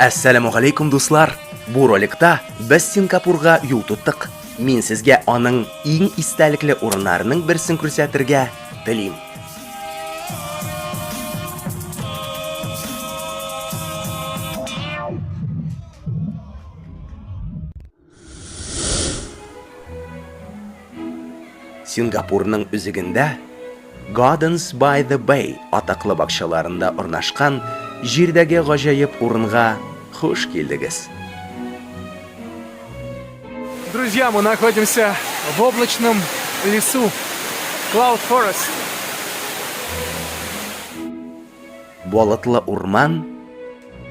Әссәламүгаләйкүм, дуслар! Бу роликта без Сингапурга юл тоттык. Мин сезгә аның иң истәлекле урыннарының берсен күрсәтергә телим. Сингапурның үзегендә Gardens by the Bay атаклы бакчаларында урнашкан җирдәге гаҗәеп урынга хуш килдегез. Друзья, мы находимся в облачном лесу Cloud Forest. Болытлы урман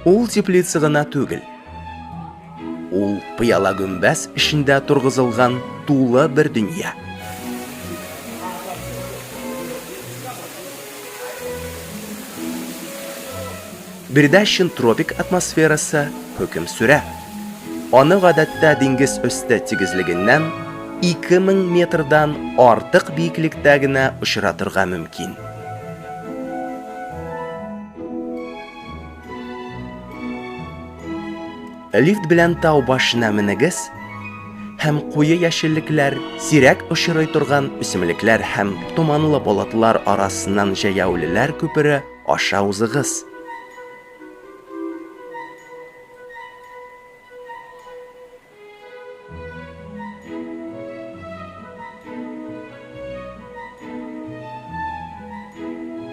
ул теплица гына түгел. Ул пыяла гөмбәз эчендә торгызылган тулы бер дөнья. Биредә чын тропик атмосферасы хөкем сөрә. Аны гадәттә диңгез өсте тигезлегеннән 2000 метрдан артык биеклектә генә очратырга мөмкин. Лифт белән тау башына менегез һәм куе яшеллекләр, сирәк очрый торган үсемлекләр һәм томанлы болытлар арасыннан җәяүлеләр күпере аша узыгыз.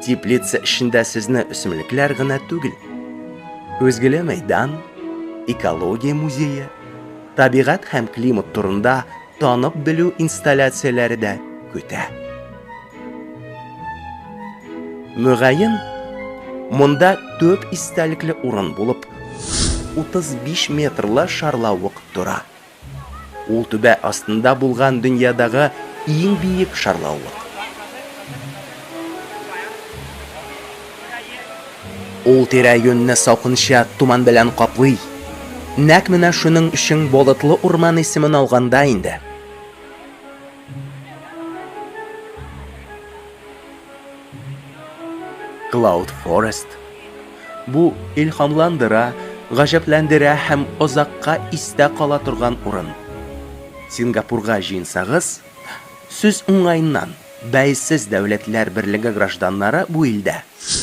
Теплица эчендә сезне үсемлекләр генә түгел, көзгеле мәйдан, экология музее, табигать һәм климат турында танып белү инсталляцияләре дә көтә. Мөгаен, монда төп истәлекле урын булып 35 метрлы шарлавык тора. Ул түбә астында булган дөньядагы иң биек шарлавык. Ул тирә-юньне салкынча томан белән каплый. Нәкъ менә шуның өчен болытлы урман исемен алган да инде. Cloud Forest. Бу илһамландыра, гаҗәпләндерә һәм озакка истә кала торган урын. Сингапурга җыенсагыз, сүз уңаеннан, Бәйсез Дәүләтләр Берлеге гражданнары бу илдә,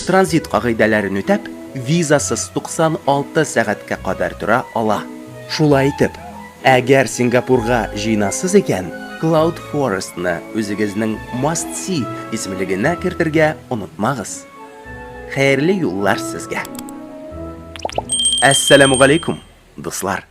транзит кагыйдәләрен үтәп, визасыз 96 сәгатькә кадәр тора ала. Шулай итеп, әгәр Сингапурга җыенасыз икән, Cloud Forest-ны үзегезнең Must See исемлегенә кертергә онытмагыз. Хәерле юллар сезгә! Әссәламүгаләйкүм, дуслар!